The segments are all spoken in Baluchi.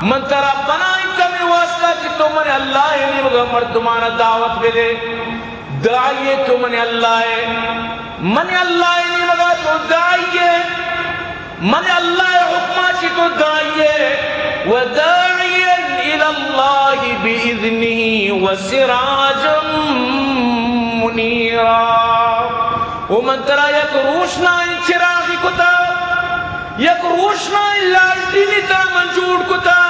من ترا بنائینتا ہمے واسطہ کہ تو من اللہ ءِ نیمگا مردمانا دعوت بدے۔ داعی ئے تو، من اللہ ءِ، من اللہ ءِ نیمگا تو داعی ئے، من اللہ ءِ حکما چہ تو داعی ئے۔ وداعیا الی اللہ باذنہ وسراجا منیرا۔ او من ترا یک روشنائیں چراغی کتا، یک روشنائیں لالٹینی ترا من جوڑ کتا۔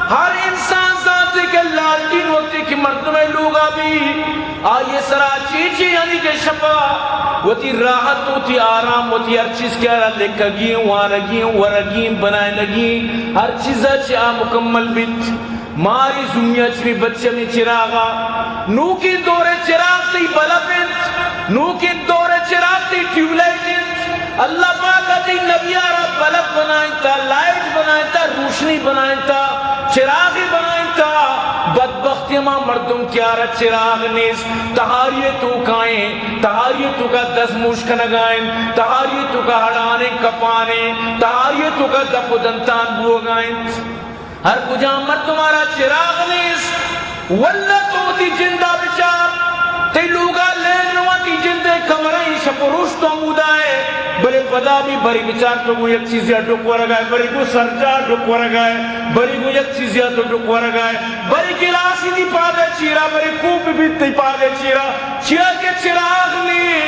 ہر انسان زانتے کہ لالٹین وقتی کہ مردم ءِ لوگا بی، آئی ءِ سرا چی چی، یعنی کہ شپا وتی راحت، وتی آرام، وتی ہر چیز کہ آرا لکگی، وانگی، ورگی، بنائینگی، ہر چیزا چہ آ مکمل بیت۔ ماری زمیا چہ بی بچ ہمے چراغا۔ نوکیں دور ءِ چراغ تئی بلب انت، نوکیں دور ءِ چراغ تئی ٹیوب لائٹ انت۔ اللہ پاک ءَ تئی نبی ءَ را بلب بنائینتا، لائٹ بنائینتا، روشنی بنائینتا، چراغے بنائینتا۔ بدبختی ہما مردم کہ آرا چراغ نیست، تہاری ءِ توکا ایں، تہاری ءِ توکا دزموش کنگا ایں، تہاری ءِ توکا ہڑانے کپانے، تہاری ءِ توکا دپ و دنتان بوگا ایں۔ ہر کجام مردم ءَ را چراغ نیست۔ واللہ تو وتی جند ءَ بچار، تئی لوگ ءَ لیب نہ وتی جند ءِ کمرہ ءَ شپ و روچ تو ہمودا ئے، بلے پدا بھی بری بچار تو گوں یک چیزے ءَ ڈک ورگ ءَ ئے، بری گوں سرجاہ ڈک ورگ ءَ ئے، بری گوں یک چیزے ءَ تو ڈک ورگ ءَ ئے، بری گلاسے تئی پاد ءِ چیرا، بری کوپ بیت تئی پاد ءِ چیرا، چیا کہ چراغ نی۔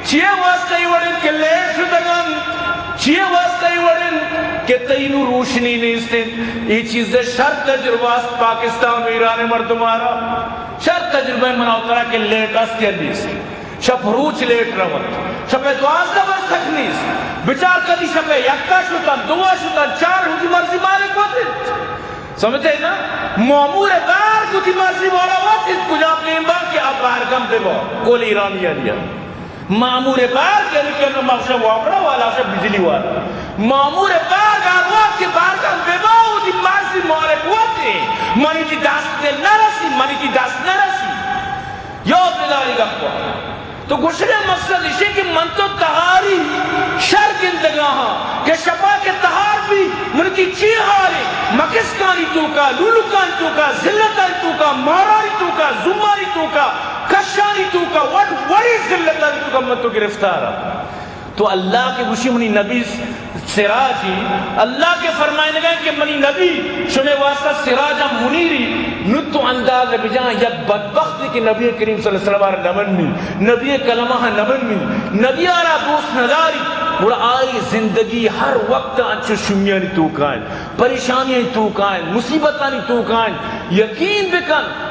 چیئے واسطہ اے وڑ انت کہ لیٹ شتگ انت؟ چیئے واسطہ اے وڑ انت کہ تئی نوں روشنی نیست انت؟ اے چیز ءِ شر تجربہ است پاکستان و ایران ءِ مردم ءَ را۔ شر تجربہ من ءَ ترا کہ لیٹ است یا نیست۔ شپ روچ لیٹ رونت۔ شپ ءِ دوازدہ بج تک نیست۔ بچار کدی شپ ءِ یکا شتن، دوا شتن، چار، وتی مرضی مالک وت انت۔ سمجھتے نا؟ مامور بار وتی مرضی والا وت انت، کجا پیم با کہ آ بارگم ببا۔ کل ایرانی آنی۔ مامور بار یعنی کہ ما شا واپڑا والا، شا بجلی والا۔ مامور بار ہر وقت کہ بارگم ببا، وتی مرضی مالک وت انت۔ منی تئی دست دل نہ رسی، منی تئی دست نہ رسی۔ یاد بداری گپ۔ تو گوشگ ءِ مقصد ایش انت کہ من تو تہاری شر گندگا ہاں کہ شپا کہ تہار بی، منی تئی چی حال انت؟ مکسکانی توکا، لولکانی توکا، ذلتانی توکا، مارانی توکا، زمانی توکا، کشانی توکا، وٹ وڑی ذلتانی توکا من تو گرفتار ہاں۔ تو اللہ کہ گوشی منی نبی سراجی، اللہ کہ فرمائینگا کہ منی نبی شمے واسطہ سراج منیری، نو تو اندازہ بجان یک بدبختی کہ نبی کریم صلی اللہ علیہ وسلم ءَ را نہ منی، نبی ءِ کلمہ ءَ نہ منی، نبی ءَ را دوست نداری، گڑا آئی زندگی ہر وقت انچو شومیانی توکا انت، پریشانیانی توکا انت، مصیبتانی توکا انت۔ یقین بکن،